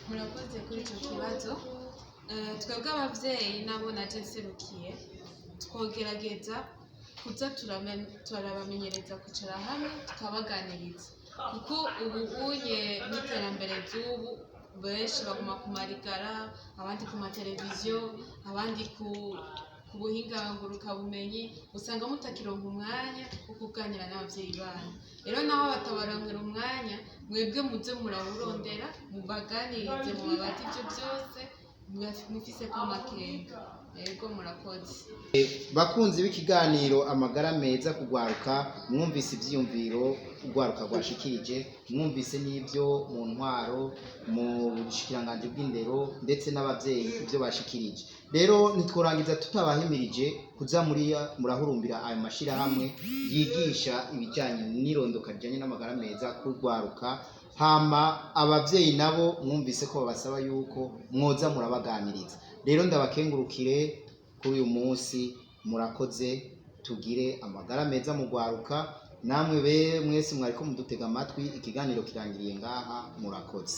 Murakoze kuri icyo kibazo. Twebwe abavyeyi nabo naje nserukiye, twogerageza kuza turabamenyereza kwicara hamwe tukabaganiriza, kuko ubu unye n'iterambere ry'ubu benshi baguma ku marigara, abandi ku mateleviziyo, abandi ku buhinga ngurukanabumenyi, usanga mutakironka umwanya wo kuganira n'abavyeyi banyu. Rero naho batabaronkera umwanya, mwebwe muze murawurondera, mubaganirize, mubabaze ivyo byose mufiseko amakenga. Yego, murakoze. Bakunzi b'ikiganiro Amagara Meza Kugwaruka, mwumvise ivyiyumviro urwaruka rwashikirije, mwumvise n'ibyo mu ntwaro, mu bushikiranganji bw'indero, ndetse n'abavyeyi ibyo bashikirije. Rero ntitworangiza tutabahimirije kuza muri murahurumbira ayo mashirahamwe yigisha ibijanye n'irondoka rijanye n'amagara meza kurwaruka. Hama abavyeyi nabo mwumvise ko babasaba yuko mwoza murabaganiriza. Rero ndabakengurukire kuri uyu munsi, murakoze. Tugire amagara meza mu rwaruka. Namwe be mwese mwariko mudutega amatwi, ikiganiro kirangiriye ngaha, murakoze.